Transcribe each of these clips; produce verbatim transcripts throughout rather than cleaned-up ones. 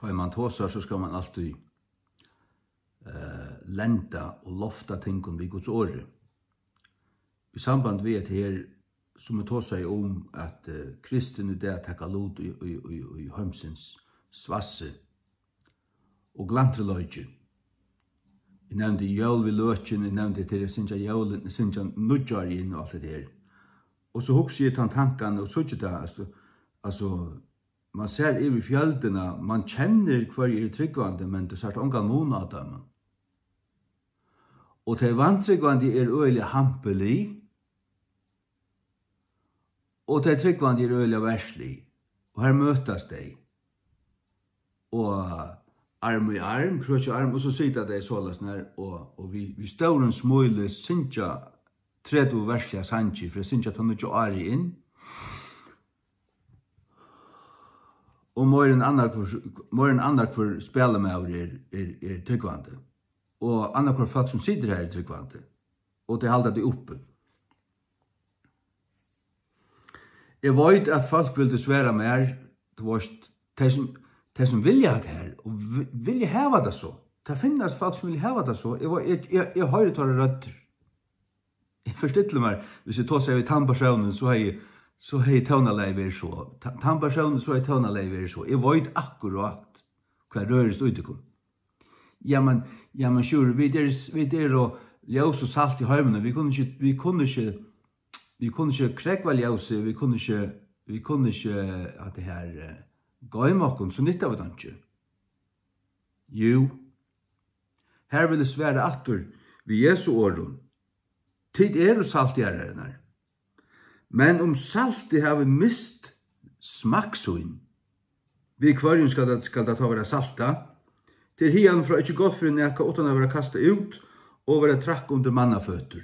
Tá ið mann tosar, so skal mann altíð, eh, lenda og lofta tingum við Guds orði. Í samband við hetta her, sum eg tosaði um, at, eh, kristin í dag taka lut í, í, í, í heimsins svassi og glantrileiki. Eg nevndi jól við løkin, eg nevndi til at syngja jólin, syngja nýggjárið inn og alt hetta her. Og so hugsi eg tann tankan og síggi tað, altso, altso, mann sær yvir fjøldina, mann kennir hvørji eru trúgvandi, men tú sært ongan mun á teimum. Og tey vantrúgvandi eru øgiliga hampilig, og tey trúgvandi eru øgiliga verðslig. Og her møtast tey. Og arm í arm, krøkja arm, og so sita tey soleiðis her, og, og við, við stórum smíli syngja tretivu verðsliga sangir, fyri at syngja tað nýggja árið inn. Og meir enn annar hvør, meir enn annar hvør spælamaður er, er, er trúgvandi. Og annar hvør fólk sum situr her er trúgvandi. Og tey halda tað uppi. Eg veit, at fólk vildu svara mær, tú veist, tey sum, tey sum vilja hatta her, og vi-, vilja hava tað so. Tað finnast fólk sum vilja hava tað so. Eg, var- eg, eg, eg hoyri teirra røddir. Eg forstilli mær, viss eg tosaði við tann persónin, so hevði, so hevði tónalagið verið so. Ta-, tann persónin, so hevði tónalagið verið so. Eg veit akkurát, hvat rørist í tykkum. Jamen, jamen, sjúrður, vit eru, vit eru ljós og salt í heiminum. Vit kunnu ikki, vit kunnu ikki, vit kunnu ikki krógva ljósið, vit kunnu ikki, vit kunnu ikki, at tað her, eh, goyma okkum, so nytta vit einki. Jú, her vil eg svara aftur við Jesu orðum. Tit eru salt jarðarinnar. Men um saltið havi mist smakk sín, við hvørjum skal tað, skal tað tá vera saltað? Tað er hiðani frá ikki gott fyri nakað uttan at vera kastað út og vera trakk undir mannaføtur.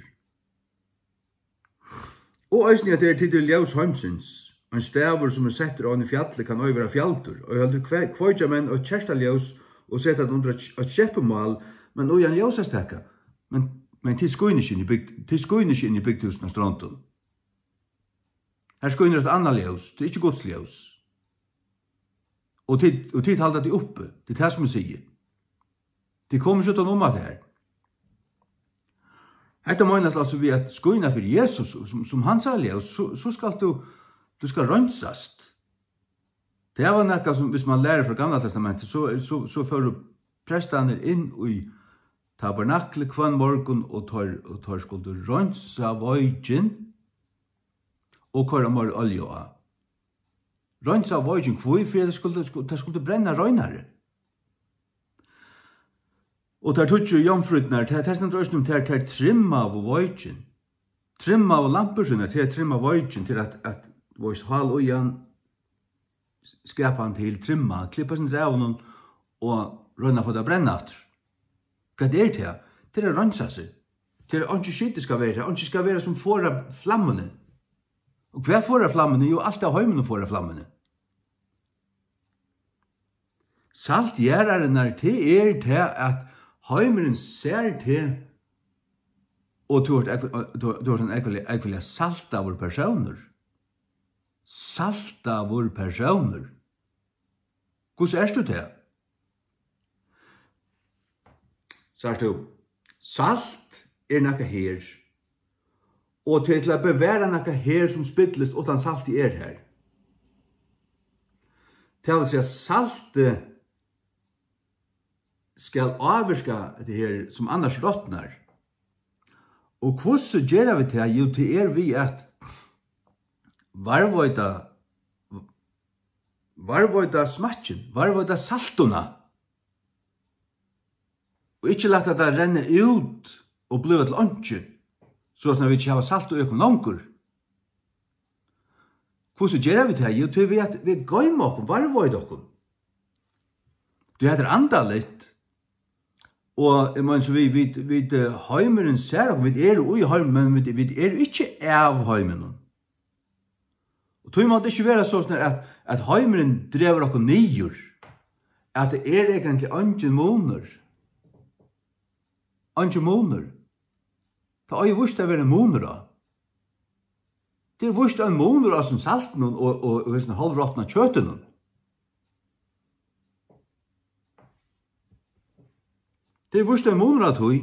Og eisini at tað er tit eru ljós heimsins. Ein stavur, sum er settur á eini fjalli, kann ei vera fjaldur. Ei heldur kve-, kveikja menn eitt kertaljós og seta tað undir eitt, eitt skeppumál, men í ein ljósastaka. Men, men tit skína ikki inn í bygd, tit skína ikki inn í bygdhúsini á Strondum. Her skínur eitt annað ljós, tað er ikki Guds ljós. Og tit, og tit halda tað uppi, tað er tað, sum eg sigi. Tit koma ikki uttan um at tað her. Hetta meinast altso við at skína fyri Jesus, sum, sum hansara ljós, so, so skalt tú, tú skalt reinsast. Tað var nakað sum, viss mann lærir frá Gamla Testamenti, so, so, so fóru prestarnir inn í tabernaklið hvønn morgun, og teir, og teir skuldu reinsa veikin og koyra meir olju á. Reinsa veikin, hví? Fyri at tað skuldi, sku-, tað skuldi brenna reinari. Og tær tíggju jomfrúrnar, tær, tær stendur eisini um tær, tær trimmaðu veikin. Trimmaðu lampur sínar, tær trimma veikin, til at, at, veist, hál í hann, skapa hann til, trimma, klippa seg av honum og royna at fáa tað at brenna aftur. Hvat er tað? Tað er at reinsa seg. Tað er, einki skit skal vera her, einki skal vera sum forðar flammuni. Og hvat forðar flammuni? Jú, alt av heiminum forðar flammuni. Salt jarðarinnar, tað er tað, at heimurin sær teg, og tú ert ógv-, tú, tú ert ein ógvuliga, ógvuliga saltaður persónur. Saltaður persónur. Hvussu ert tú tað? Sært tú, salt er nakað her, og tað er til at bevara nakað her, sum spillist, uttan saltið er her. Tað vil siga, saltið skal ávirka hetta her, sum annars rotnar. Og hvussu gera vit tað? Jú, tað er við at varðveita, varðveita smakkin, varðveita saltuna. Og ikki lata tað renna út og blíva til einki, soleiðis at vit ikki hava salt í okkum longur. Hvussu gera vit tað? Jú, tí við at vit goyma okkum, varðveita okkum. Tí hetta er andaligt. Og eg meini, so vit, vit, vit, eh, heimurin sær okkum, vit eru í heiminum, men vit, vit eru ikki av heiminum. Og tí má tað ikki vera soleiðis, at, at heimurin dregur okkum niður, at tað er eigentliga eingin munur. Eingin munur. Tað eigur víst at vera ein munur á. Tað er víst ein munur á hesum saltinum og, og, og hesum hálvrotna kjøtinum. Tað er víst ein munur á tí.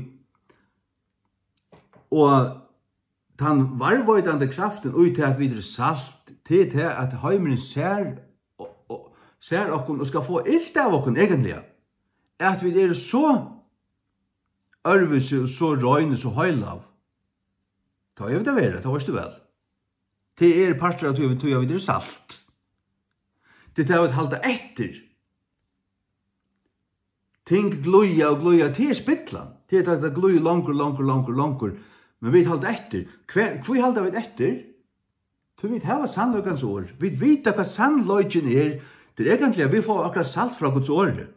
Og tann varðveitandi kraftin í tað, at vit eru salt, tað er tað, at heimurin sær, og, og, sær okkum og skal fáa ilt av okkum, eigentliga. At vit eru so øðrvísi og so rein og so heilag. Tá er vit at vera, tá veitst tú væl. Tað er partur av tí, tí at vit eru salt. Tað er tað, vit halda eftir. Ting glíða og glíða, tað er spillan. Tað er tað, tað glíður longur, longur, longur, longur. Men vit halda eftir. Hvar, hví halda vit eftir? Tí vit hava sannleikans orð. Vit vita, hvat sannleikin er. Tað er eigentliga, at vit fáa okkara salt frá Guds orði.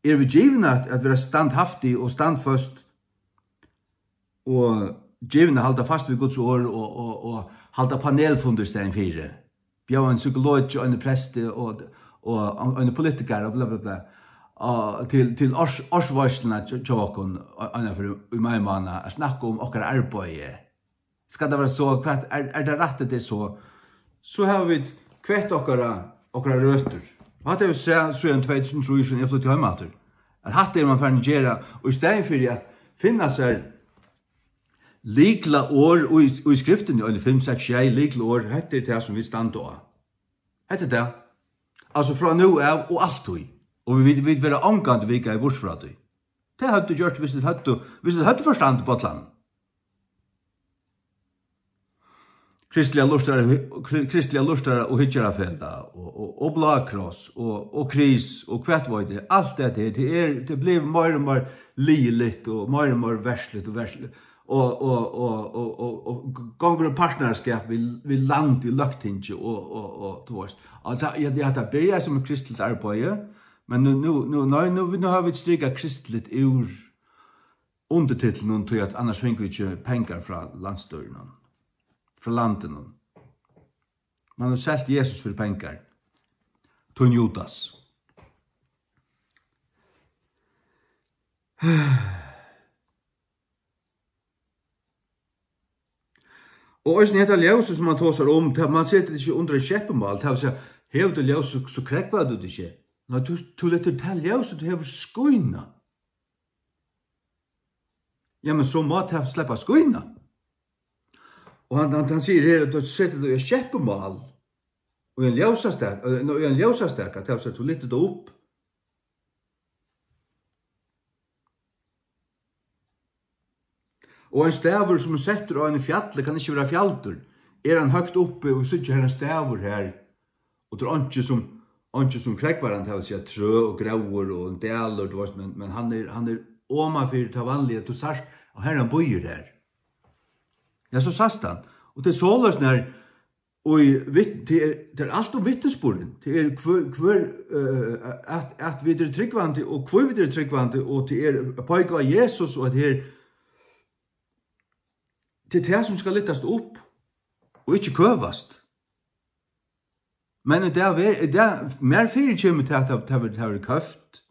Eru vit givin at, at vera standhaftig og standføst og givin at halda fast við Guds orð og, og, og halda panelfundir í staðin fyri. Bjóða ein psykologi og ein presti og, og ein, ein politikara og bla, bla, bla. Og til, til árs-, ársveitsluna hjá, hjá okkum, eina ferð í mai mánað, at snakka um okkara arbeiði. Skal tað vera so? Hvat er, er tað rætt, at tað er so? So hava vit kvett okkara, okkara røtur. Og hatta hevur sæð síðan tvey túsund og trý, síðan eg flutti heim aftur. At hatta er man farin at gera, og í staðin fyri at finna sær lyklaorð í, í skriftini, eini fimm, seks, sjey lyklaorð, hetta er tað, sum vit standa á. Hetta er tað. Altso, frá nú av og altíð. Og vit, vit verða ongantíð vikaðir burtur frá tí. Tað høvdu gjørt, viss vit høvdu, viss vit høvdu forstand á bollanum. Kristliga lurtara-, Kri-, Kristliga lurtara- og hyggjarafelag og, og, og Blákross og, og Kris og hvat veit eg, alt det her, tað er, tað blívur meir og meir liðiligt og meir og meir versligt og versligt og, og, og, og, og, og gongur í partnarskap við, við land í løgtingi og, og, og, tú veist. Og tað, ja, ja, tað byrjaði sum eitt kristligt arbeiði, men nú, nú, nú, nei, nú, nú hava vit strikað kristligt úr undirtitlinum, tí at annars fingu vit ikki pengar frá landsstýrinum, frá landinum. Man hevur selt Jesus fyri pengar. Tín Judas. Og eisini hetta ljósið, sum man tosar um, tað, man setir tað ikki undir eitt skeppumál, tað vil siga, hevur tú ljósið, so, so krógvar tú tað ikki. Nei, tú, tú letur tað ljósið, tú hevur, skína. Ja, men so má tað sleppa at skína. Og hann, hann, hann sigur her, at tú setur tað í eitt skeppumál, og í ein ljósastaka, eh, í ein ljósastaka, tað vil siga, tú lyftir tað upp. Og ein stavur, sum er settur á einum fjalli, kann ikki vera fjaldur. Er hann høgt uppi, og síggja, her ein stavur her, og tað er einki sum, einki sum krógvar hann, tað vil siga, trø og gróður og ein dalur, tú veist, men, men hann er, hann er omanfyri tað vanliga, tú sært, og Harrin býr her. Ja, so sæst hann. Og tað er soleiðis, nær, og í vit-, tað er, tað er alt um vitnisburðin. Tað er hvør, hvør, eh, at, at vit eru trúgvandi, og hví vit eru trúgvandi, og tað er at peika á Jesus, og at her, tað er tað, sum skal lyftast upp, og ikki køvast. Men í dag ver-, í dag, mær fyrikemur tað, at tað, tað verður, tað verður køvt,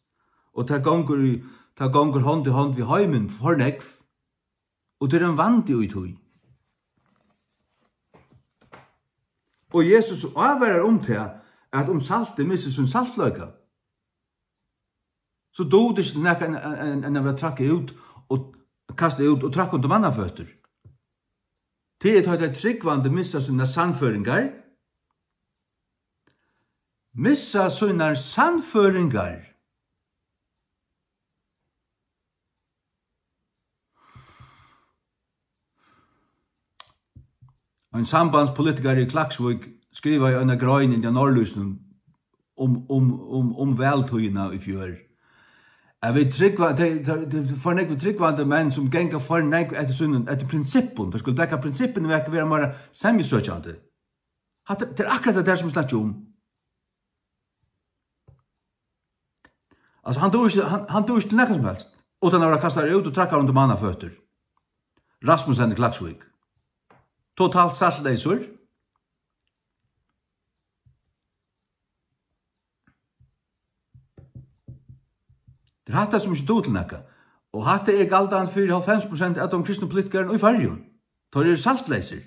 og tað gongur í, tað gongur hond í hond við heimin, for nógv. Og tað er ein vandi í tí. Og Jesus ávarar um tað, at um saltið missir sín saltleika, so dugir tað ikki til nakað enn, enn, enn at verða traðkað út og kastað út og traðkað undir mannaføtur. Tað er tá, tey trúgvandi missa sínar sannføringar. Missa sínar sannføringar. Ein sambandspolitikari í Klaksvík skrivaði eina grein inn á Norðlýsinum um, um, um, um valtíðina í fjør. At vit trúgva, tey, tey, tey, for nógvir trúgvandi menn, sum ganga for nógv eftir sínum, eftir prinsippum. Teir skulu taka prinsippini vekk og vera meira semjusøkjandi. Hatta, tað er akkurát tað har, sum eg snakki um. Altso, hann dugir ikki, hann, hann dugir ikki til nakað sum helst, uttan at verða kastaður út og trakkaður undir mannaføtur. Rasmussen í Klaksvík. Totalt saltleysur. Tað er hatta, sum ikki dugir til nakað. Og hatta er galdandi fyri hálvfems prosent av teimum kristnu politikarunum í Føroyum. Teir eru saltleysir.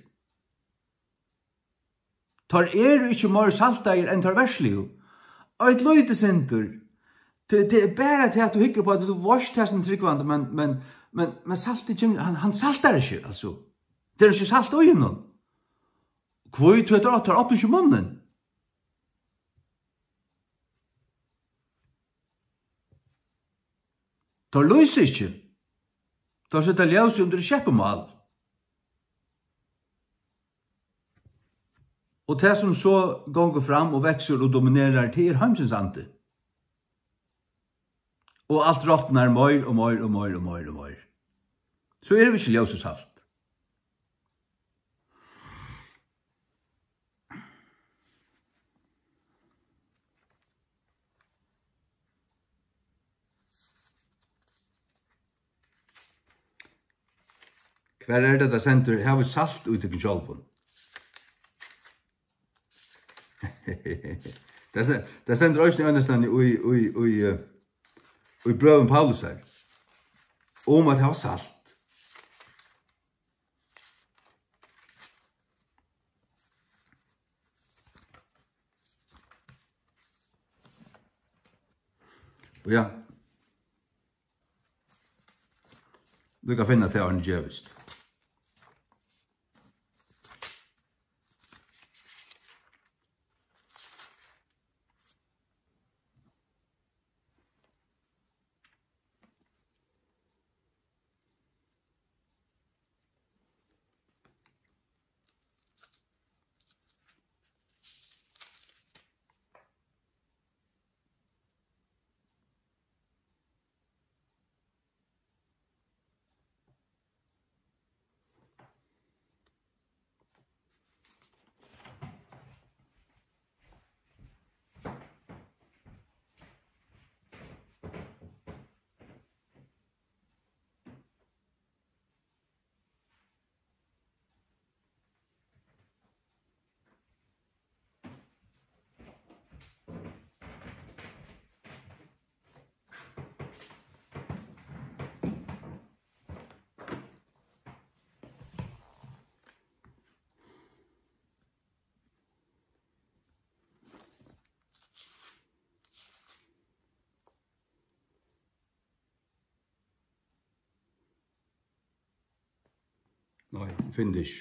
Teir eru ikki meir saltaðir enn teir verðsligu. Eitt lítið sindur. Tað, tað er bara tað, at tú hyggur upp á tað, tú veitst tað sum trúgvandi, men, men, men, men saltið kemur, hann, hann saltar ikki, altso. Tað er ikki salt í honum. Hví? Tí at teir opna ikki munnin. Teir lýsa ikki. Teir seta ljósið undir skeppumál. Og tað, sum so gongur fram og veksur og dominerar, tað er heimsins andi. Og alt rotnar meir og meir og meir og meir og meir. So eru vit ikki ljós og salt. Hvar er tað, tað stendur: "Havið salt í tykkum sjálvum"? Tað sten-, tað stendur eisini einastaðni í, í, í, eh, í brøvum Paulusar um at hava salt. Ja. Vit kunnu finna tað, áðrenn tað gevist. Nei, eg finn tað ikki.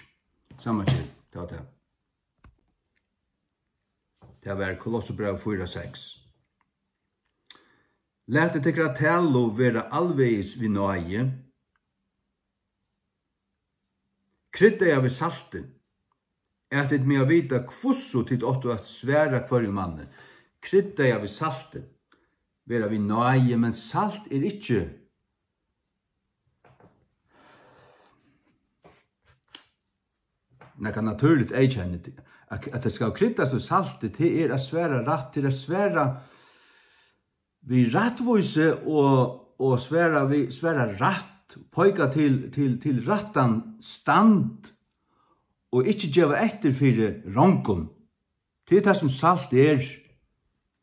Sama skil, tað var tað. Tað var Kolossebræv fýra seks. Latið tykkara talu vera alvegis við náði, kryddaða við salti, at tit mega vita, hvussu tit áttu at svara hvørjum manni. Kryddaða við salti, vera við náði, men salt er ikki nakað natúrligt eyðkenni. At, at tað skal kryddast við salti, tað er at svara rætt, tað er at svara við rættvísi og, og svara við, svara rætt, peika til, til, til rættan stand og ikki geva eftir fyri rongum. Tað er tað, sum salt er.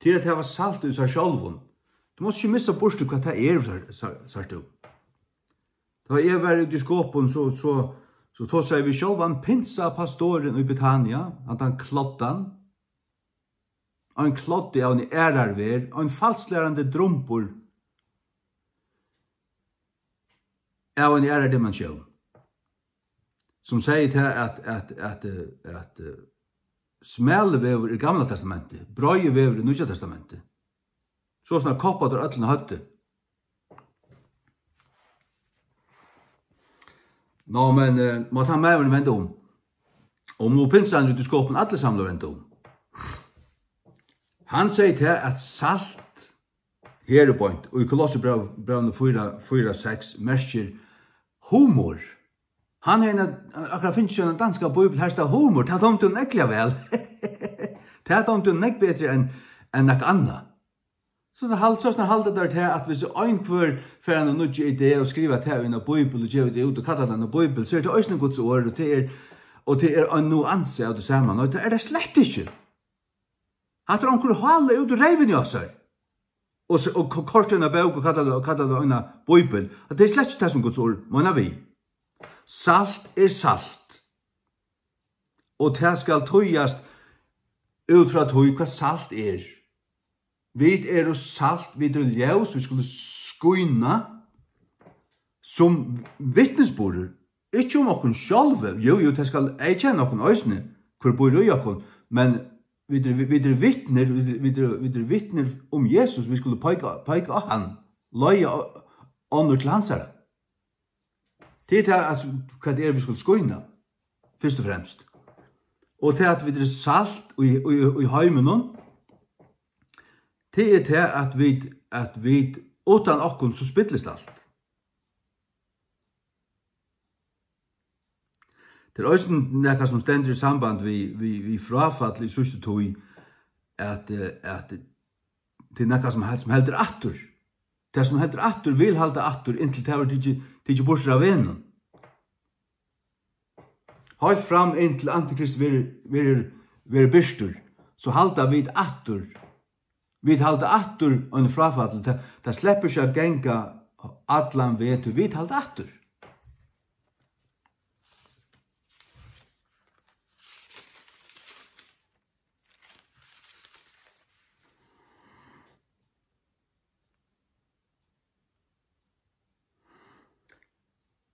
Tað er at hava salt í sær sjálvum. Tú mást ikki missa burtur, hvat tað er, sær, sær, sært tú. Tá eg var úti í Skopun, so, so, so tosaði eg við sjálvan pinsapastorin í Betania, handan kloddan. Ein kloddi av eini aðrari verð, ein falslærandi drumbur av eini aðrari dimensjón, sum segði tað, at, at, at, eh, at, eh, smali vegur er Gamla Testamenti, breiði vegur er Nýggja Testamenti. So snar koppa teir øllum á høvdið. Ná, men, eh, má tann maðurin venda um. Og nú pinsarin úti í Skopun, allir samlaðir venda um. Hann segði tað, at salt, her er beint, í Kolossebræv-, brævinum fýra, fýra seks, merkir humor. Hann hevði eina, akkurát fingið eina danska bíbel, har stóð humor, tað dámdi honum ógvuliga væl. Tað dámdi honum nógv betri enn, enn nakað annað. So tað hal-, so snar halda teir tað, at viss ein hvør fær eina nýggja idé og skrivar tað í eina bíbel og gevur tað út og kallar tað eina bíbel, so er tað eisini Guds orð, og tað er, og tað er ein nuansi av tí sama. Nei, tað er tað slett ikki. Hatta er onkur hála út úr reyvini á sær. Og s-, og k-, koyrt eina bók og kallar tað, og kallar tað eina bíbel. At tað er slett ikki tað, sum Guds orð meinar við. Salt er salt. Og tað skal týðast út frá tí, hvat salt er. Vit eru salt, vit eru ljós, vit skulu skína sum vitnisburður, ikki um okkum sjálv. Jú, jú, tað skal eyðkenna okkum eisini, hvør býr í okkum, men vit eru, vit eru vitnir, vit eru, vit eru, vit eru vitnir um Jesus, vit skulu peika, peika á hann, leiða onnur til hansara. Tað er tað, at, hvat er, vit skulu skína, fyrst og fremst. Og tað, at vit eru salt í, í, í heiminum, tað er tað, at vit, at vit, uttan okkum, so spillist alt. Tað er eisini nakað, sum stendur í samband við, við, við fráfall í síðstu tíð, at, eh, at tað er nakað, sum hel-, sum heldur aftur. Tað, sum heldur aftur, vil halda aftur, inntil tað verður tikið, tikið burtur av vegnum. Heilt fram inntil Antikrist verður, verður, verður birtur, so halda vit aftur. Vit halda aftur ein fráfall. Tað, tað sleppur ikki at ganga allan veg, tí vit halda aftur.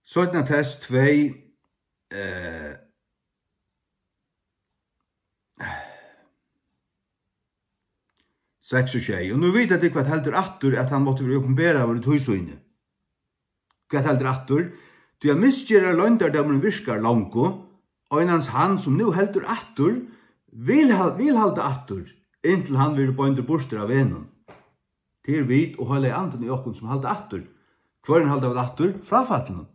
Seinna Tess tvey, eh, seks og sjey. Og nú vita tit, hvat heldur aftur, at hann mátti vera opinberaður í tíð síni. Hvat heldur aftur? Tí at misgerðarloyndardómurin virkar longu, einans hann, sum nú heldur aftur, vil ha-, vil halda aftur, inntil hann verður beindur burtur av vegnum. Tað er vit og Heilagi Andin í okkum, sum halda aftur. Hvørjum halda vit aftur? Fráfallinum.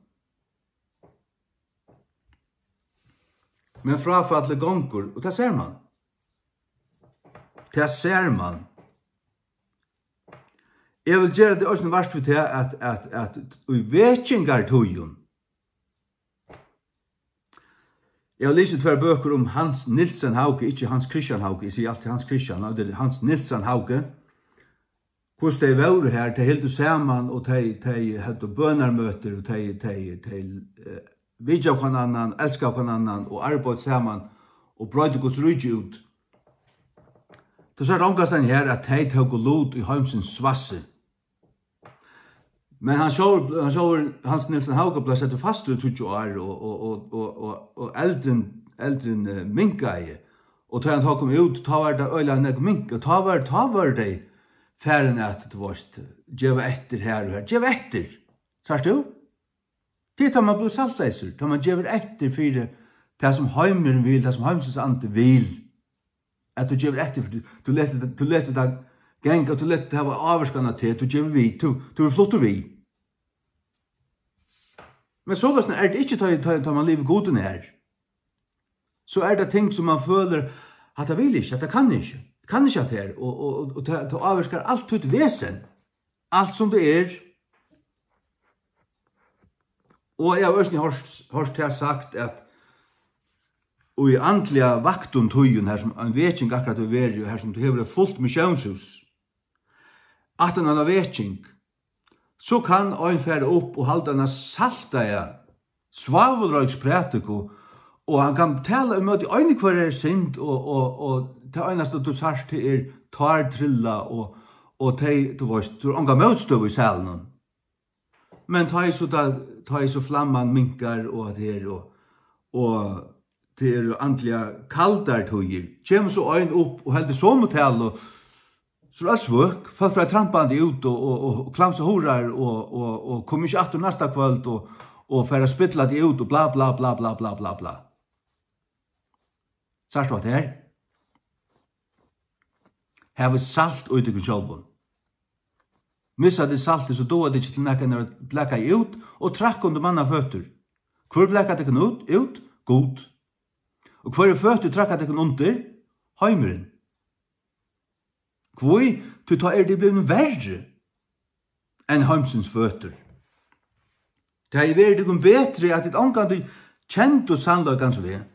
Men fráfallið gongur, og tað sær mann. Tað sær mann. Eg vil gera tað eisini vart við tað, at, at, at í vekingartíðum, eg havi lisið tvær bøkur um Hans Nielsen Hauge, ikki Hans Christian Hauge, eg sigi altíð Hans Christian, nei, tað er Hans Nielsen Hauge. Hvussu tey vóru har, tey hildu saman og tey, tey høvdu bønarmøtir og tey, tey, tey, eh, vitjaðu hvønn annan, elskaðu hvønn annan og arbeiddu saman og breiddu Guds ríki út. Tú sært ongastaðni her, at tey tóku lut í heimsins svassi. Men hann sjálvur, hann sjálvur, Hans Nielsen Hauge, bleiv settur fastur í tíggju ár og, og, og eldurin, eldurin, eh, minkaði. Og tá hann tá kom út, tá var tað øgiliga nógv minkað. Tá var, tá vóru tey farin at, tú veist, geva eftir her og har. Geva eftir, sært tú? Tað er, tá mann blívur saltleysur, tá mann gevur eftir fyri tað, sum heimurin vil, tað, sum heimsins andi vil, at tú gevur eftir, fyri tú, tú letur, tú letur tað ganga, tú letur tað hava ávirkan á teg, tú gevur við, tú, tú verður fluttur við. Men soleiðis er tað ikki, tá, tá, tá mann livir Gudi nær. So er tað ting, sum mann følir, hatta vil eg ikki, hatta kann eg ikki, kann ikki hatta her, og, og, og, og tað, tað ávirkar alt títt vesen. Alt sum tað er. Og eg havi eisini hoyrt, hoyrt tað sagt, at í andliga vaktum tíðum, har sum ein veking akkurát hevur verið, og har sum tú hevur eitt fult missiónshús, aftan á eina veking, so kann ein fara upp og halda eina saltaða svaðilroyksprædiku, og hann kann tala ímóti eini hvørjari synd, og, og, og tað einasta, tú sært, tað er tár trilla, og, og tey, tú veist, tú hevur onga mótstøðu í salinum. Men tá ið so, tá, tá ið so flamman minkar, og at her, og, og tað eru andliga kaldar tíðir, kemur so ein upp og heldur somu talu, so er alt svøk, fólk fara trampandi út og, og, og, og klamsa hurrar og, og, og koma ikki aftur næsta kvøld og, og fara at spilla teg út og bla, bla, bla. Sært tú hatta her? Havið salt í tykkum sjálvum. Missa tit saltið, so duga tit ikki til nakað enn at blaka út og trakka undir manna føtur. Hvør blakar tykkum út? Út? Gud. Og hvørji føtur traðka tykkum undir? Heimurin. Hví? Tí tá eru tit blivin verri enn heimsins føtur. Tað hevði verið tykkum betri, at tit ongantíð kendu sannleikans veg.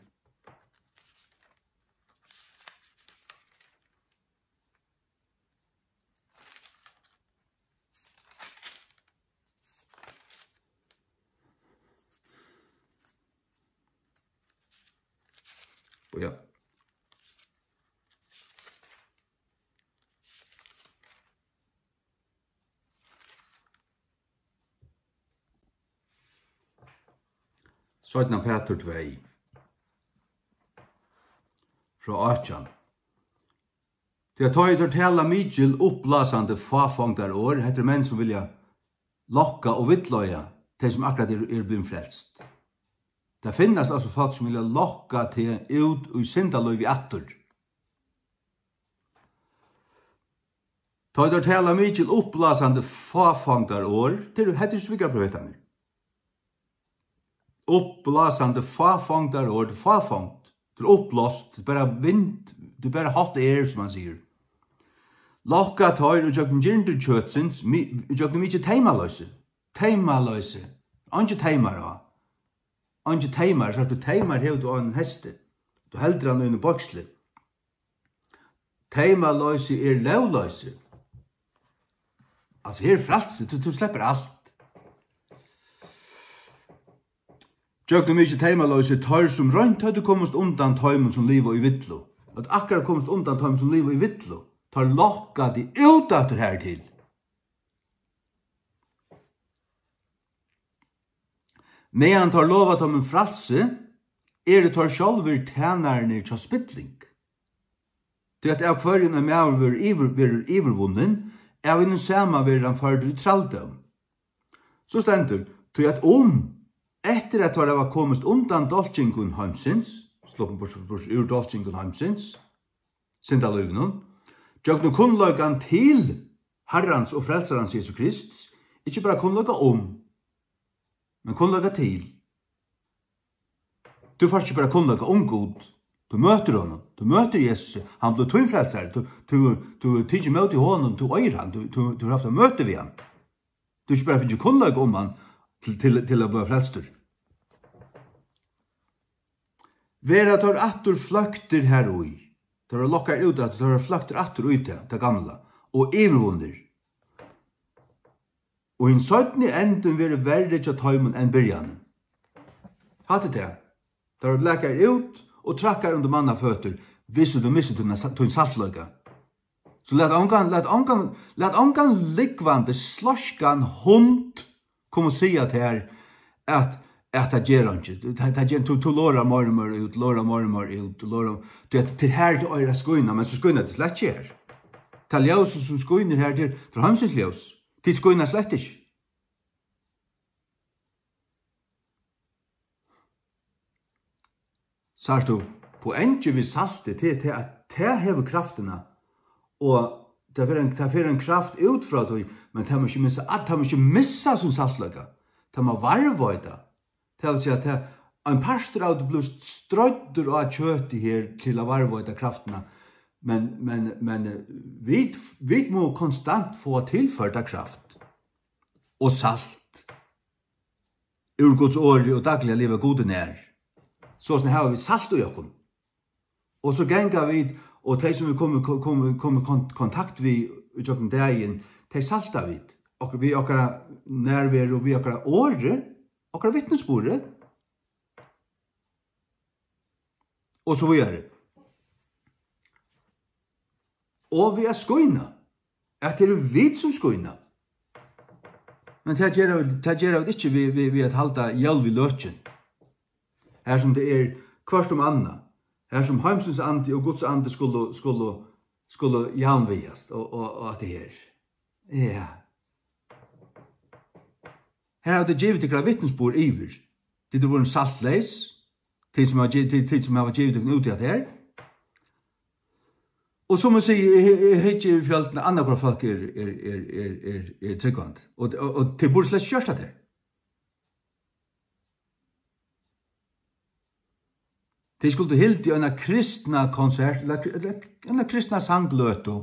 Ja. Seinna Pætur tvey, frá átjan. Tí at tá ið teir tala mikil, uppblásandi fáfongdarorð, hetta eru menn, sum vilja lokka og villleiða tey, sum akkurát eru, eru blivin frelst. Tað finnast altso fólk, sum vilja lokka teg út í syndalívið aftur. Tá ið teir tala mikil, uppblásandi fáfongdarorð, tað eru, hetta eru svikarprofetarnir. Uppblásandi fáfongdarorð, fáfongd, tað er uppblást, tað er bara vind, tað er bara hot air, sum man sigur. Lokka teir ígjøgnum girndir kjøtsins, mi-, ígjøgnum mikið teymaloysi. Teymaloysi. Eingi teymar á. Eingi teymar, sært tú, teymar hevur tú á einum hesti. Tú heldur hann í einum boygsli. Teymaloysi er lógloysi. Altso, her er frælsi, tú, tú sleppur alt. Gjøgnum mikið teymaloysi, teir sum roynt høvdu komist undan teimum, sum liva í villu. At akkurát komist undan teimum, sum liva í villu. Teir lokka teg út aftur hertil. Meðan teir lova teimum frælsi, eru teir sjálvir tænararnir hjá spilling. Tí at av hvørjum ein maður verður yvir-, verður yvirvunnin, av hinum sama verður hann førdur í trældóm. So stendur, tí at um, eftir at teir hava komist undan dálkingum heimsins, sloppin burtur, burtur úr dálkingum heimsins, syndalívinum, gjøgnum kunnleikan til Harrans og Frelsarans Jesu Krists, ikki bara kunnleika um, men kunnleika til. Tú fært ikki bara kunnleika um Gud, tú møtir honum, tú møtir Jesus, hann blívur tín frelsari, tú, tú, tú hevur tikið ímóti honum, tú eigur hann, tú, tú, tú hevur havt eitt møti við hann. Tú hevur ikki bara fingið kunnleika um hann til, til, til at blíva frelstur. Verða teir aftur floyktir har í. Teir verða lokkaðir út aftur, teir verða floyktir aftur í tað, tað gamla, og yvirvunnir. Og hin seinni endin verður verri hjá teimum enn byrjanin. Hatta er tað. Teir verða blakaðir út og trakkaðir undir manna føtur, viss tú missir tína sa-, tín saltleika. So lat ongan, lat ongan, lat ongan lúgvandi, sloyskan hund koma og siga tær, at, at tað ger einki. Tað, tað ger, tú, tú lorar meir og meir út, lorar meir og meir út, lorar, tí at tað er her, tú eigur at skína, men so skína tað slett ikki her. Tað ljósið, sum skínur her, tað er, tað er heimsins ljós. Tit skína slett ikki. Sært tú, poengið við salti, tað er tað, at tað hevur kraftina, og tað fer ein, tað fer ein kraft út frá tí, men tað má ikki missa, at tað má ikki missa sín saltleika. Tað má varðveita. Tað vil siga, at tað, ein partur av tí blívur stroyddur á kjøtið her til at varðveita kraftina, men, men, men, eh, vit, vit mugu konstant fáa tilførda kraft og salt úr Guds orði og dagliga liva Gudi nær. Soleiðis hava vit salt í okkum. Og so ganga vit, og tey, sum vit koma, koma, koma í kon-, kontakt við ígjøgnum dagin, tey salta vit. Okkur, við okkara nærveru, við okkara orði, okkara vitnisburði, og so víðari. Og við at skína, at tað eru vit, sum skína. Men tað gera vit, tað gera vit ikki við, við, við at halda jól við løkin. Har sum tað er hvørt um annað. Har sum heimsins andi og Guds andi skulu, skulu, skulu javnvigast og, og, og alt tað her. Ja. Her hava tit givið tykkara vitnisburð yvir. Tit eru vorðin saltleys. Tit sum hava gi-, tit, tit sum hava givið tykkum út í hatta her. Og sum eg sigi, eg, eg, eg hyggi yvir fjøldina, annarhvørt fólk er, er, er, er, er, er trúgvandi. Og, og, og tit burdu slett ikki gjørt hatta her. Tit skuldu hildið eina kristna konsert, ella, ella eina kristna sangløtu.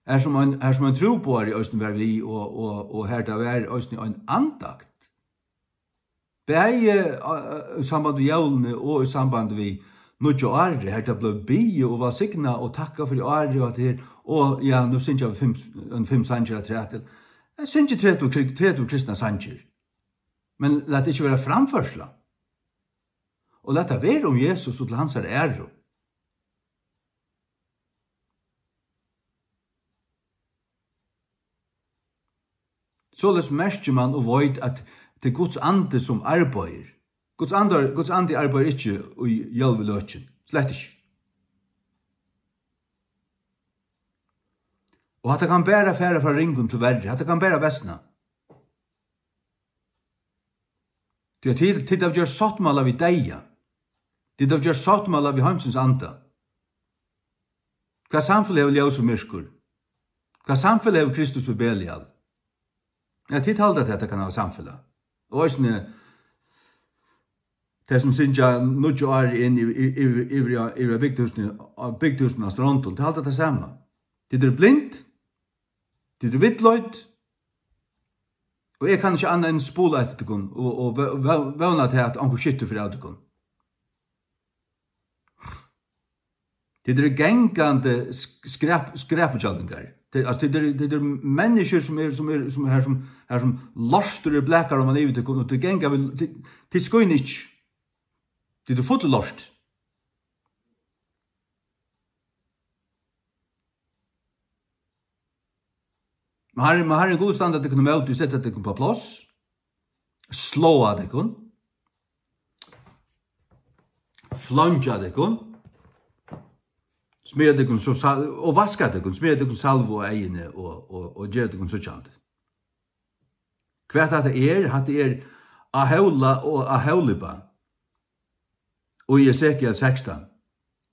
Har sum ein, har sum ein trúboðari eisini var við, og, og, og har tað var eisini ein andakt. Bæði, eh, í samband við jólini og í samband við nýggja árið, har tað bleiv biðið og vælsignað og takkað fyri árið og alt tað her. Og ja, nú syngja vit fimm, ein fimm sangir afturat. Eg syngi tretivu kri-, tretivu kristnar sangir. Men lat tað ikki vera framførsla. Og lat tað vera um Jesus og til hansara æru. Soleiðis merkir mann og veit, at tað er Guds andi, sum arbeiðir. Guds andi, Guds andi arbeiðir ikki í jólviløkjum. Slett ikki. Og hatta kann bara fara frá ringum til verri. Hatta kann bara versna. Tí at tit, tit hava gjørt sáttmála við deyða. Tit hava gjørt sáttmála við heimsins anda. Hvat samfelag hevur ljós og myrkur? Hvat samfelag hevur Kristus og Belial? Ja, tit halda, at hetta kann hava samfelag. Og eisini tey, sum syngja nýggja árið inn yvir, yvir, yvir, yvir, yvir á bygdhúsini, á bygdhúsini á Strondum, tey halda tað sama. Tit eru blind, tit eru villleidd, og eg kann ikki annað enn spula eftir tykkum og, og vó-, vó-, vóna til, at onkur skittur fer av tykkum. Tit eru gangandi sk-, skrap-, skrapudjálvingar. Tit, altso, tit eru, tit eru menniskjur, sum eru, sum eru, sum er her, sum, her sum lortur er blakar oman yvir tykkum, og tit ganga við, tit, tit skína ikki. Tit eru full av lort. Men Harrin, men Harrin Gud standa tykkum ímóti og seta tykkum upp á pláss, sláa tykkum, fleingja tykkum, smyrja tykkum so sal-, og vaska tykkum, smyrja tykkum salvu á eyguni og, og, og gera tykkum síggjandi. Hvat hatta er, hatta er Ahóla og Ahóliba. Og í Esekiel sekstan,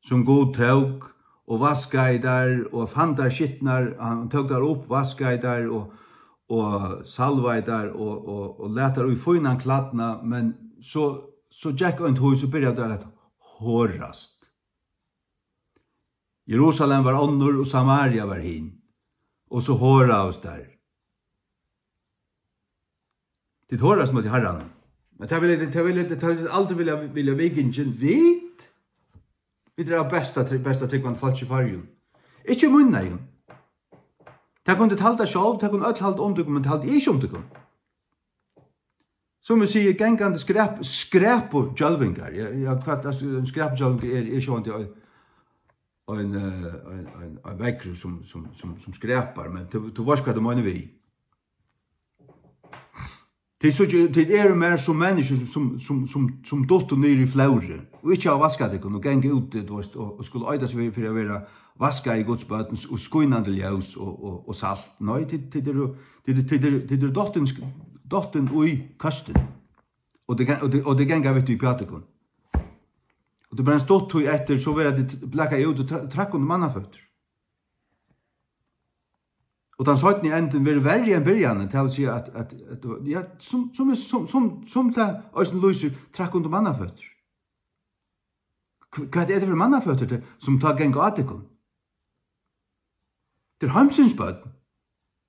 sum Gud tók og vaskaði tær og fann tær skitnar, hann tók tær upp, vaskaði tær og, og salvaði tær og, og, og læt tær í fínan klædnað, men so, so gekk ein tíð, so byrjaðu tær at horast. Jerusalem var onnur og Samaria var hin, og so horaðust tær. Tit horast móti Harranum. Men tað vil, tað vil, tað vil aldri vilja, vilja vikingin vit. Vit eru av besta, besta trúgvandi fólki í Føroyum. Ikki í mínum eygum. Tað kunnu tit halda sjálv, tað kunnu øll halda um tykkum, men tað haldi eg ikki um tykkum. Sum eg sigi, gangandi skrap-, skrapudjálvingar. Ja, ja, hvat, altso, ein skrapudjálvingur er, er sjálvandi ein, ein, eh, ein, ein, ein veggur sum, sum, sum, sum skrapar, men tú, tú veitst, hvat eg meini við. Tit síggja, tit eru meir sum menniskjur sum, sum, sum, sum duttu niður í flórið og ikki hava vaskað tykkum og ganga úti, tú veitst, og, og skulu eita seg fyri, fyri at vera vaskað í Guds børn og skínandi ljós og, og, og salt. Nei, tit, tit eru, tit, tit eru, tit eru dottin sk-, dottin í køstin. Og tey gan-, og tey, og tey ganga við tí uppi á tykkum. Og tað er bara ein stutt tíð eftir, so verða tit blakaðir út og tra-, trakk undir mannaføtur. Og tann seinni endin verður verri enn byrjanin, tað vil siga at, at, at, ja, sum, sum, sum, sum, sum tað eisini lýsir, trakk undir mannaføtur. Hv-, hvat er tað fyri mannaføtur, tað, sum tá ganga á tykkum? Tað er heimsins børn.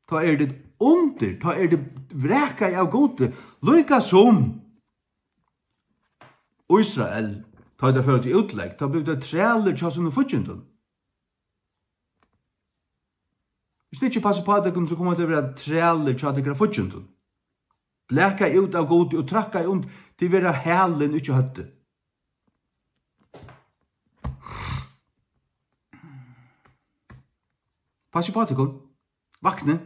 Tá eru tit undir, tá eru tit vrakaði av Gudi, líka sum Ísrael, tá ið teir fóru til útlegd, tá blivu teir trælir hjá sínum fíggindum. Viss tit ikki passa upp á tykkum, so koma tit at vera trælir hjá tykkara fíggindum. Blakað út av Gudi og trakkað und-, tit verða hælin, ikki høvdið. Passa upp á tykkum. Vaknið.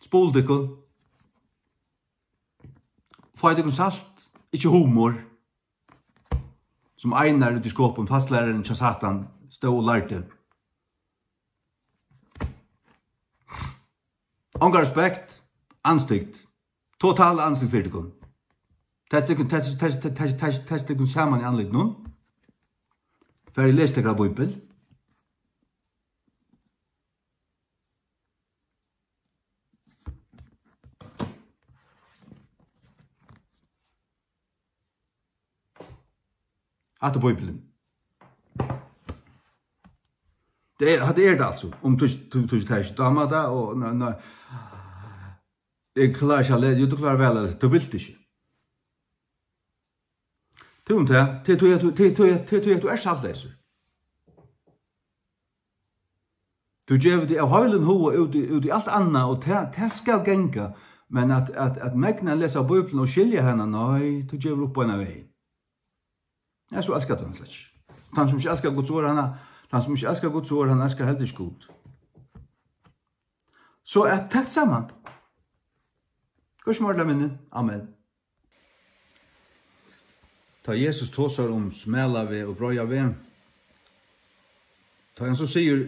Spulið tykkum. Fáið tykkum salt, ikki humor. Sum Einar úti í Skopun, fastlærarin hjá Satan, stóð og lærdi. Onga respekt, andstygd. Total andstygd fyri tykkum. Tað tykkum, tað, tað, tað tykkum saman í andlitinum. Farið, lesið tykkara bíbel. Hatta er Bíblian. Tað er, hatta er tað altso. Um tú, tú, tú, tú dámar tað, og, nei, nei. Eg klári ikki at lesa. Jú, tú klárar væl at lesa. Tú vilt ikki. Tú um tað. Tað er tí, at tú, tað er tí, at, tað er tí, at tú ert saltleysur. Tú gevur teg av heilum huga út í, út í alt annað, og tað, tað skal ganga. Men at, at, at megna at lesa Bíbliuna og skilja hana, nei, tú gevur upp beinan vegin. Ja, so elskar tú hana slett ikki. Tann sum ikki elskar Guds orð, hann, tann sum ikki elskar Guds orð, hann elskar heldur ikki Gud. So at takt saman. Hvussu mær tað minni? Amen. Tá Jesus tosar um smalan veg og breiðan veg, tá hann so sigur: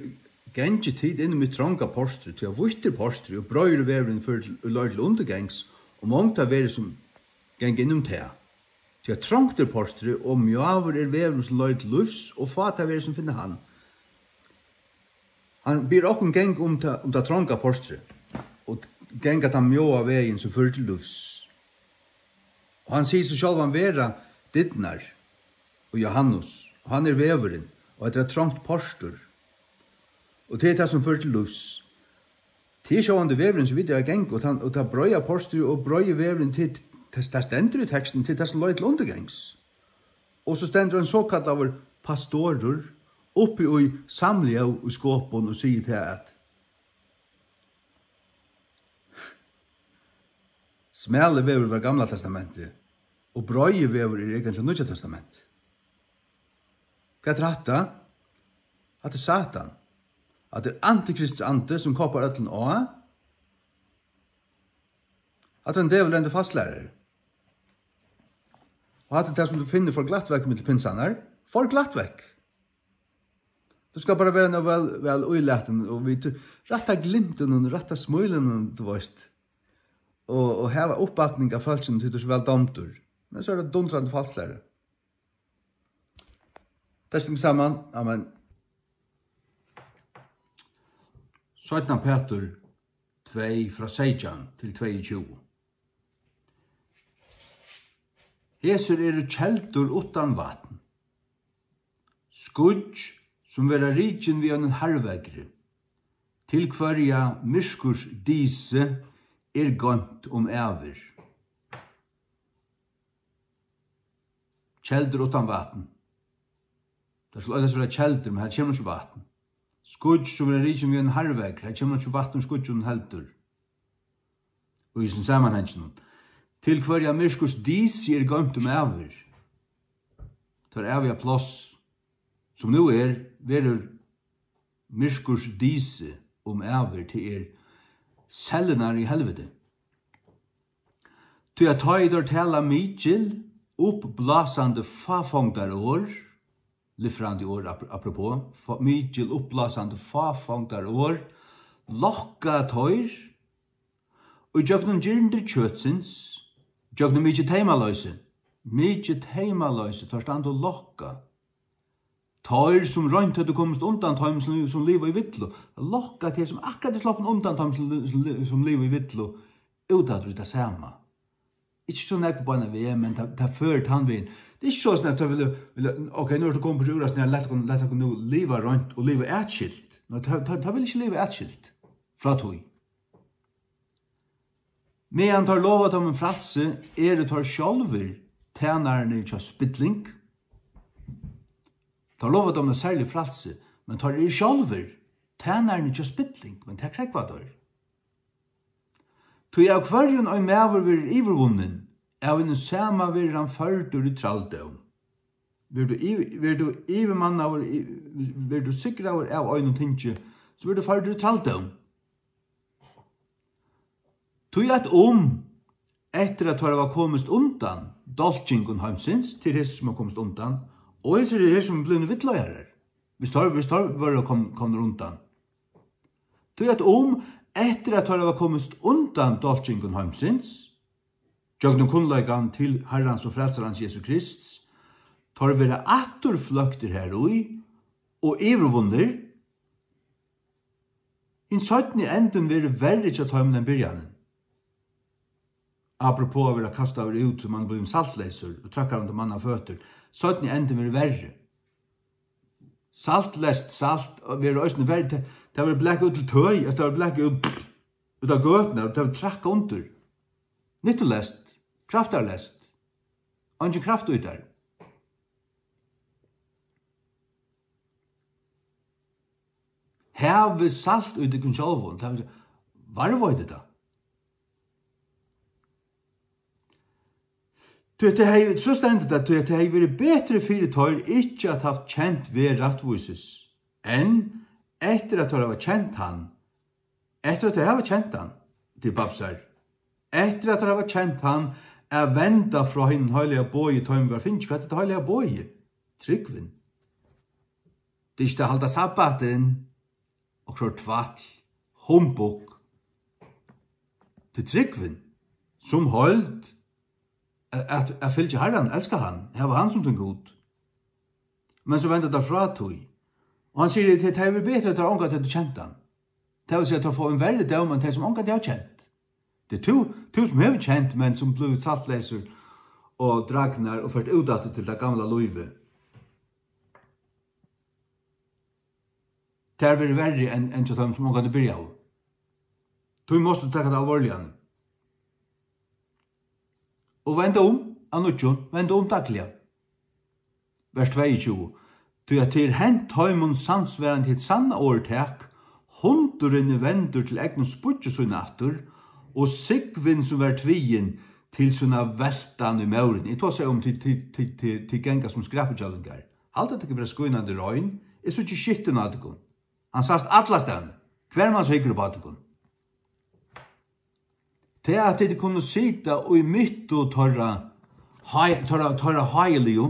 "Gangið tit inn í mítt tronga portur, tí at vítt er portrið, og breiður er vegurin ið leiðir til undirgangs, og mong tað verða, sum ganga inn um tað. Tí at trongt er portrið, og mjóur er vegurin, sum leiðir til lívs, og fá tað verða, sum finna hann." Hann biður okkum ganga um tað, um tað tronga portrið, og ganga tann mjóa vegin, sum førir til lívs. Og hann sigur seg sjálvan vera dyrnar og Jóhannes, og hann er vegurin, og hetta er eitt trongt portur. Og tað er tað, sum førir til lívs. Tað er sjálvandi vegurin, sum vit eru at ganga, og tann, og tað breiða portrið og breiði vegurin, tað, tað, tað stendur í tekstinum, tað er tað, sum leiðir til undirgangs. Og so stendur ein sokallaður pastorur uppi í samljóð í Skopun og sigur tað, at smali vegur var Gamla Testamentið, og breiði vegur er eigentliga Nýggja Testamentið. Hvat er hatta? Hatta er Satan. Hatta er antikrists andi, sum koppar øllum á. Hatta er ein dævul, ein falslærari. Og hatta er tað, sum tú finnur for glatt vekk millum pinsarnar. For glatt vekk. Tú skal bara vera nóg væl, væl ílatin og við tí rætta glimtinum, rætta smílinum, tú veist. Og, og hava uppbakning av fólkinum, tí tú ert so væl dámdur. Men so er tað dundrandi falslæra. Testum saman. Amen. Seinna Petur tvey, frá seytjan til tveyogtjúgu. Hesir eru keldur uttan vatn, skýggj, sum verða rikin við einum harðveðri, til hvørja myrkurs dysni er goymt um ævir. Keldur uttan vatn. Tað skal eisini vera keldur, men har kemur ikki vatn. Skýggj, sum verða rikin við einum harðveðri, har kemur ikki vatn úr skýggjunum heldur. Og í hesum samanhanginum, til hvørja myrkurs dysni er goymt um ævir. Tað æviga pláss, sum nú er, verður myrkurs dysni um ævir, tað er sellurnar í helviti. Tí at tá ið teir tala mikil, uppblásandi fáfongdarorð, lifrandi orð, ap-, apropos, fá-, mikil uppblásandi fáfongdarorð, lokka teir í gjøgnum girndir kjøtsins, gjøgnum mikið teymaloysi, mikið teymaloysi, teir standa og lokka. Teir, sum roynt høvdu komist undan teimum, sum, sum liva í villu, lokka tey, sum akkurát er sloppin undan teimum, sum li-, sum li-, sum liva í villu, út aftur í tað sama. Ikki so nógv beinan veg, men tað, tað førir tann vegin. Tað er ikki soleiðis, at tey vilja, vilja, ok, nú ert tú komin burtur úr hasum her, lat okkum, lat okkum nú liva reint og liva atskilt. Nei, tað, tað, tað vil ikki liva atskilt frá tí. Meðan teir lova teimum frælsi, eru teir sjálvir tænararnir hjá spilling. Teir lova teimum eitt serligt frælsi, men teir eru sjálvir tænararnir hjá spilling, men tað krógva teir. Tí av hvørjum ein maður verður yvirvunnin, av hinum sama verður hann førdur í trældóm. Verður tú yv-, verður tú yvirmannaður, y-, verður tú sigraður av einum tingi, so verður tú førdur í trældóm. Tí at um, eftir at teir hava komist undan dálkingum heimsins, til hesir, sum hava komist undan, og hesir eru hesir, sum eru blivnir villleiðarar, viss teir, viss teir vóru kom-, komnir undan. Tí at um, eftir at teir hava komist undan dálkingum heimsins, gjøgnum kunnleikan til Harrans og Frelsarans Jesu Krists, teir verða aftur fløktir har í og yvirvunnir, hin seinni endin verður verri hjá teimum enn byrjanin. Apropos at vera kastaður út, sum mann blívur saltleysur og traðkað undir manna føtur. Seinni endin verður verri. Saltleyst salt verður eisini verri. Tað, tað verður blakað út til tøy, at tað verður blakað út, út á gøtuna, og tað verður traðkað undir. Nyttuleyst, kraftarleyst. Eingin kraft í tær. Havið salt í tykkum sjálvum, tað vil siga, varðveitt tað. Tí at tað hevði, so stendur tað, tí at tað hevði verið betri fyri teir ikki at havt kent veg rættvísis, enn eftir at teir hava kent hann, eftir at teir hava kent hann, til babsar, eftir at teir hava kent hann, at venda frá hinum heilaga boði, teimum var fingið. Hvat er tað heilaga boðið? Trúgvin. Tað er ikki tað at halda sabbatin, okkurt tvætl, humbug. Tað er trúgvin sum heild, at, at, at fylgja Harranum, elska hann, hava hann sum tín Gud. Men so venda teir frá tí. Og hann sigur, tað, tað hevur verið betri, at teir ongantíð høvdu kent hann. Tað vil siga, at teir fáa ein verri dóm enn tey, sum ongantíð hava kent. Tað er tú, tú sum hevur kent, men sum blívur saltleysur og dragnar og fert út aftur til tað gamla lívið. Tað verður verri enn, enn hjá teimum, sum ongantíð byrjaðu. Tí mást tú taka tað alvorliga. Og venda um av nýggjum, venda um dagliga. Vers tveyogtjúgu. Tí at tað er hent teimum samsvarandi hitt sanna orðtak, hundurin er vendur til egnu spýggju sína aftur, og súgvin, sum var tvigin, til sína veltan í mórin. Eg tosaði um, tit, tit, tit, tit, tit ganga sum skræpudjálvingar. Halda tykkum vera skínandi rein, eg síggi skittin á tykkum. Hann sæst allastaðni. Hvør manns hyggur upp á tykkum. Tað, at tit kunnu sita í miðju teirra, hei-, teirra, teirra heiligu,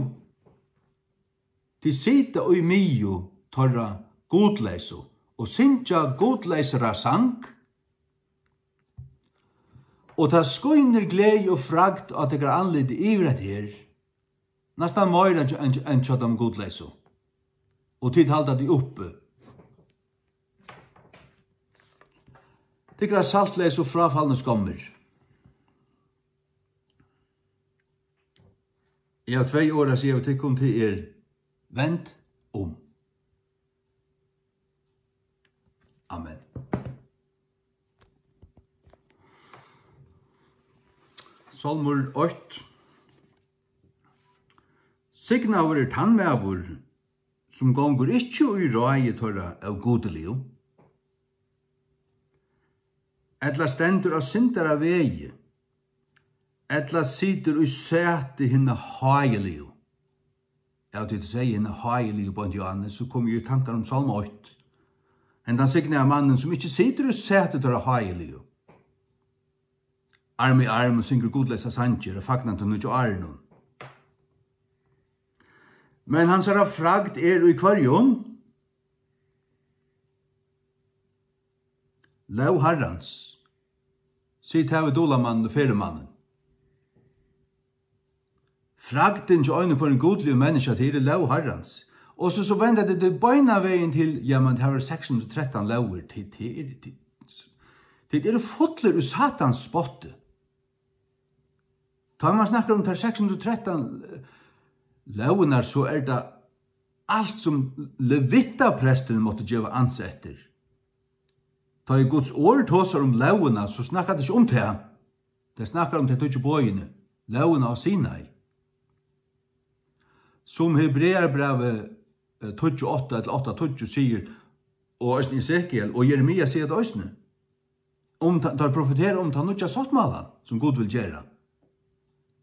tit sita í miðju teirra gudleysu og syngja gudleysra sang, og tað skínur gleði og fragd á tykkara andliti yvir hetta her. Næstan meira enn, enn, enn hjá teimum gudleysu. Og tit halda tað uppi. Tykkara saltleysu og fráfalnu skommir. Eg havi tvey orð at siga við tykkum, tað er: vend um. Amen. Sálmur eitt. Signaður er tann maður, sum gongur ikki í ráði teirra ógudiligu, ella stendur á syndara vegi, ella situr í sæti hinna háiligu. Av tí tú segði hinna háiligu beint í áðni, so kom eg í tankar um Sálm eitt. Hendan signaða mannin, sum ikki situr í sæti teirra háiligu. Arm í arm og syngur gudleysar sangir og fagnar teimum nýggju árunum. Men hansara fragd er í hvørjum? Lóg Harrans. Sig tað við dulamannin og ferðumannin. Fragdin hjá einum hvørjum gudligum menniskja, tað er lóg Harrans. Og so, so venda tit beinanvegin til, ja, men tað eru seks hundrað og trettan lógir, tit, tit eru, tit, tit eru fullir í Satans spotti. Tá man snakkar um tær seks hundrað og trettan lógirnar, so er tað alt, sum levitapresturin mátti geva ans eftir. Tá ið Guds orð tosar um lógina, so snakkar tað ikki um tað. Tað snakkar um tey tíggju boðini, lógina á Sinai. Sum Hebreabrævið, eh, tíggju átta ella átta tíggju sigur, og eisini Esekiel og Jeremia siga tað eisini. Um ta-, teir profetera um tann nýggja sáttmálan, sum Gud vil gera.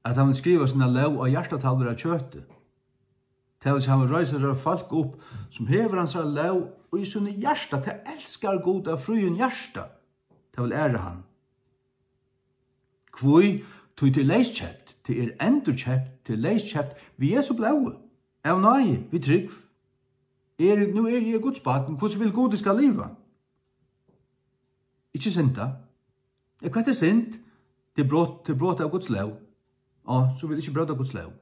At hann vil skriva sína lóg á hjartatalvur av kjøti. Tað vil siga, hann vil reisa sær fólk upp, sum hevur hansara lóg í síni hjarta. Tað elskar Gud av fríum hjarta. Tað vil æra hann. Hví? Tí tað er leyskeypt, tað er endurkeypt, tað er leyskeypt við Jesu blóði, av náði, við trúgv. Er, nú eri eg Guds barn, hvussu vil Gud, eg skal liva? Ikki synda. Ja, hvat er synd? Tað er brot, tað er brot av Guds lóg. Á, so vil eg ikki bróta Guds lóg.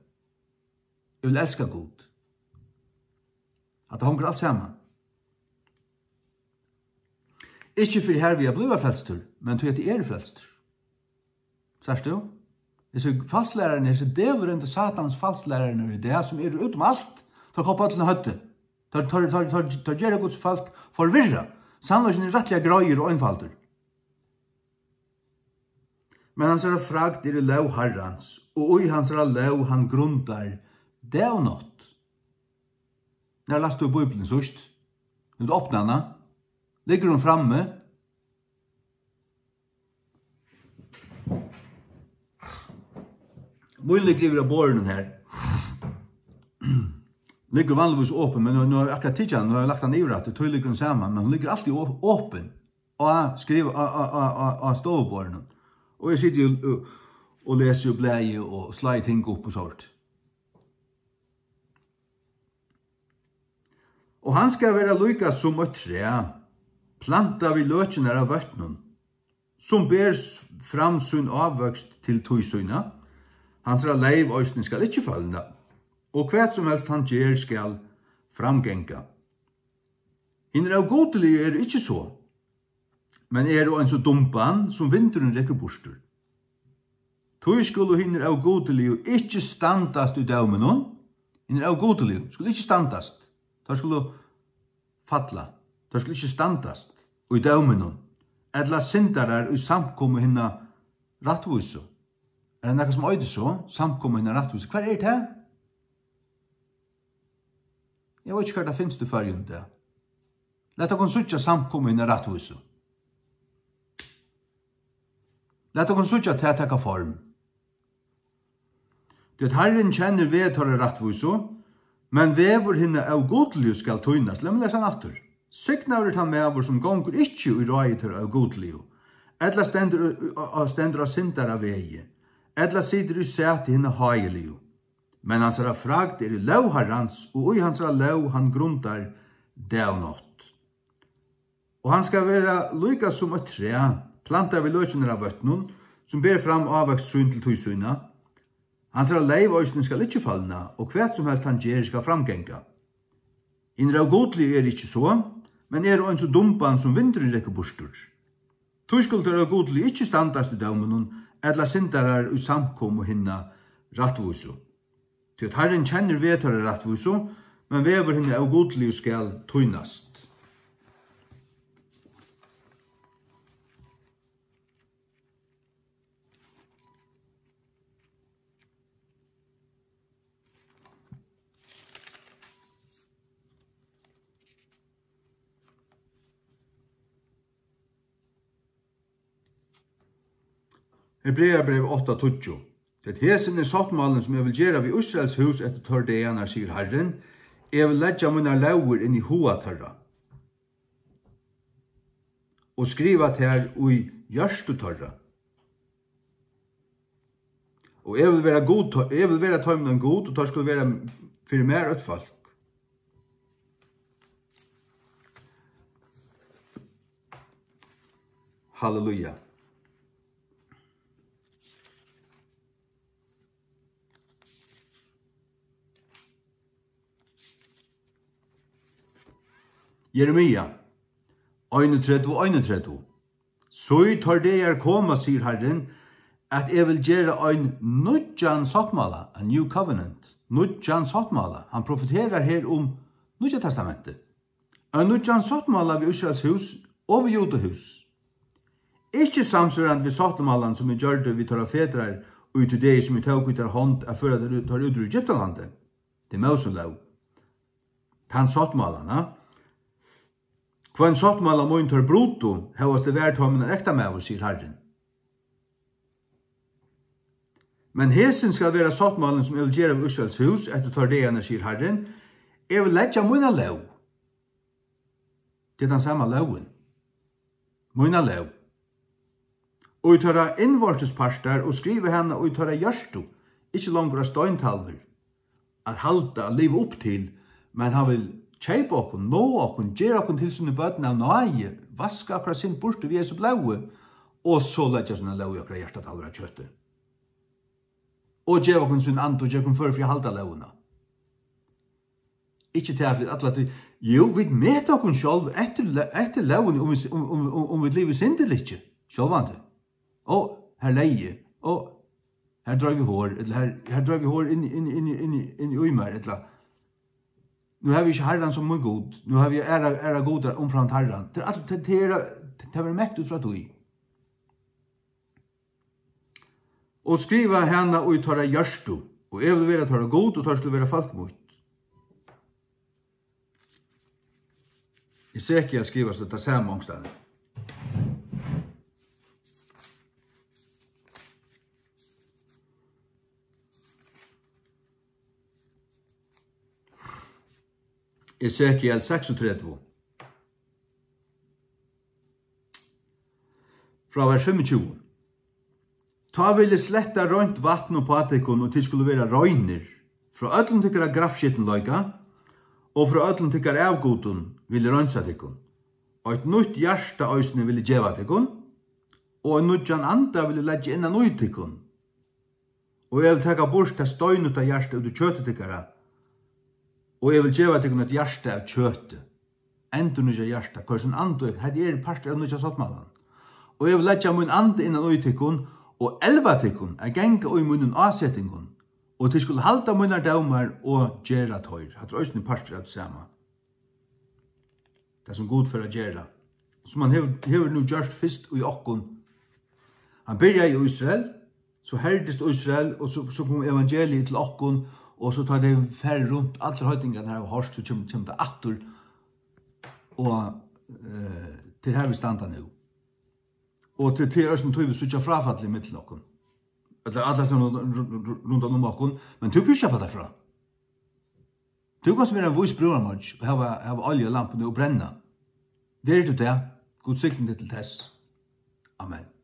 Eg vil elska Gud. Hatta hongur alt saman. Ikki fyri harvið at blíva frelstur, men tí at eg eri frelstur. Sært tú? Hesir falslærararnir, hesir dævurindi Satans falslærararnir í dag, sum eru út um alt, teir hoppa øllum á høvdið. Teir, teir, teir, teir, teir gera Guds fólk forvirrað. Sannleikin er rættiliga greiður og einfaldur. Men hansara fragd er í lóg Harrans, og í hansara lóg hann grundar dag og nátt. Nær læsti tú Bíbliuna síðst? Nú tú opna hana. Liggur hon frammi? Mín liggur yvir á borðinum her. Liggur vanligvis opin, men nú, nú havi eg akkurát tikið hana, nú havi eg lagt hana yvir aftur, tí liggur hon saman, men hon liggur altíð op-, opin á skriv-, á, á, á, á, á stovuborðinum. Og eg siti og, og, og lesið í blaði og sláið ting upp og sovorðið. Og hann skal vera líka sum eitt træ, plantað við løkirnar av vøtnum, sum ber fram sín ávøkst til tíð sína. Hansara leyv eisini skal ikki følna, og hvat sum helst hann ger, skal framganga. Hinir ógudiligu eru ikki so, men eru eins og dumban, sum vindurin rekur burtur. Tí skulu hinir ógudiligu ikki standast í dóminum. Hinir ógudiligu skulu ikki standast. Teir skulu falla. Teir skulu ikki standast í dóminum, ella syndarar í samkomu hinna rættvísu. Er tað nakað, sum eitur so? Samkomu hinna rættvísu. Hvar er tað? Eg veit ikki, hvar tað finst í Føroyum í dag. Lat okkum síggja samkomu hinna rættvísu. Lat okkum síggja tað taka form. Tí at Harrin kennir veg teirra rættvísu, men vegur hinna ógudiligu skal týnast. Lat meg lesa hann aftur. Signaður er tann maður, sum gongur ikki í ráði teirra ógudiligu, ella stendur, stendur á syndara vegi, ella situr í sæti hinna háðiligu. Men hansara fragd er í lóg Harrans, og í hansara lóg hann grundar dag og nátt. Og hann skal vera líka sum eitt træ, plantað við løkirnar av vøtnum, sum ber fram ávøkst sín til tíð sína. Hansara leyv eisini skal ikki følna, og hvat sum helst hann ger, skal framganga. Hinir ógudiligu eru ikki so, men eru eins og dumban, sum vindurin rekur burtur. Tí skulu teir ógudiligu ikki standast í dóminum, ella syndarar í samkomu hinna rættvísu. Tí at Harrin kennir veg teirra rættvísu, men vegur hinna ógudiligu skal týnast. Hebreabrev átta tíggju. Tí at hesin er sáttmálin, sum eg vil gera við Ísraels hús eftir teir dagarnar, sigur Harrin, eg vil leggja mínar lógir inn í huga teirra og skriva tær í hjørtu teirra. Og eg vil vera Gud, eg vil vera teimum ein Gud, og teir skulu vera fyri mær eitt fólk. Halleluja. Jeremia einogtretivu, einogtretivu. Sí, teir dagar koma, sigur Harrin, at eg vil gera ein nýggjan sáttmála, a new covenant, nýggjan sáttmála. Hann profeterar her um Nýggja Testamentið. Ein nýggjan sáttmála við Ísraels hús og við Júda hús. Ikki samsvarandi við sáttmálan, sum eg gjørdi við teirra fedrar í tí degi, sum eg tók í teirra hond at føra teir út, teir út úr Egyptalandi. Tað er Móses lóg. Tann sáttmálan, ha? Hvønn sáttmála mín teir brutu, hóast eg var teimum ein ektamaður, sigur Harrin. Men hesin skal vera sáttmálin, sum eg vil gera við Ísraels hús eftir teir dagarnar, sigur Harrin. Eg vil leggja mína lóg. Tað er tann sama lógin. Mína lóg. Og í teirra innvortis partar og skriva hana í teirra hjørtu, ikki longur á steintalvur at halda, at liva upp til, men hann vil keypa okkum, náa okkum, gera okkum til síni børn av náði, vaska okkara synd burtur við Jesu blóði, og so leggja sína lóg í okkara hjartatalvur av kjøti. Og geva okkum sín anda og gera okkum før fyri at halda lógina. Ikki tað, at vit alla tíð, jú, vit meta okkum sjálv eftir, eftir lógini, um vit, um, um, um, um vit liva í synd ella ikki, sjálvandi. Ó, har legði eg, ó, har dreiv eg hor, ella har, har dreiv eg hor inn, inn, inn, inn, inn í mær, ella nú havi eg ikki Harran sum mín Gud, nú havi eg aðrar, aðrar gudar umframt Harran. Tað er alt, tað, tað er, tað verður mett út frá tí. Og skriva hana í teirra hjørtu, og eg vil vera teirra Gud, og teir skulu vera fólk mítt. Esekiel skrivar so tað sama onkustaðni. Esekiel seksogtretivu. Frá vers fimmogtjúgu. Tá vil eg sletta reint vatn uppá tykkum, og tit skulu vera reinir. Frá øllum tykkara gravskitnleika og frá øllum tykkara avgudum vil eg reinsa tykkum. Eitt nýtt hjarta eisini vil eg geva tykkum, og ein nýggjan anda vil eg leggja innan í tykkum. Og eg vil taka burt tað steinutta hjarta út úr kjøti tykkara, og eg vil geva tykkum eitt hjarta av kjøti. Endurnýggja hjarta, hvør sín anda, hetta er partur av nýggja sáttmálan. Og eg vil leggja mín anda innan í tykkum og elva tykkum at ganga í mínum ásetingum, og tit skulu halda mínar dómar og gera teir. Hatta er eisini partur av tí sama. Tað, sum Gud fer at gera, sum hann hevur, hevur nú gjørt fyrst í okkum. Hann byrjaði í Ísrael, so herdist Ísrael, og so, so kom evangeliið til okkum, og so tá tey fara runt, allar heidningarnar hava hoyrt, so kemur, kemur tað aftur, og, eh, tað er har, vit standa nú. Og til, til eisini tí, vit síggja fráfallið millum okkum. Ella allar staðir rundan um okkum, men tú fyri ikki at falla frá. Tú kanst vera ein vís brúðarmoyggj og hava, hava olju á lampuni og brenna. Verður tú tað? Gud signi teg til tess. Amen.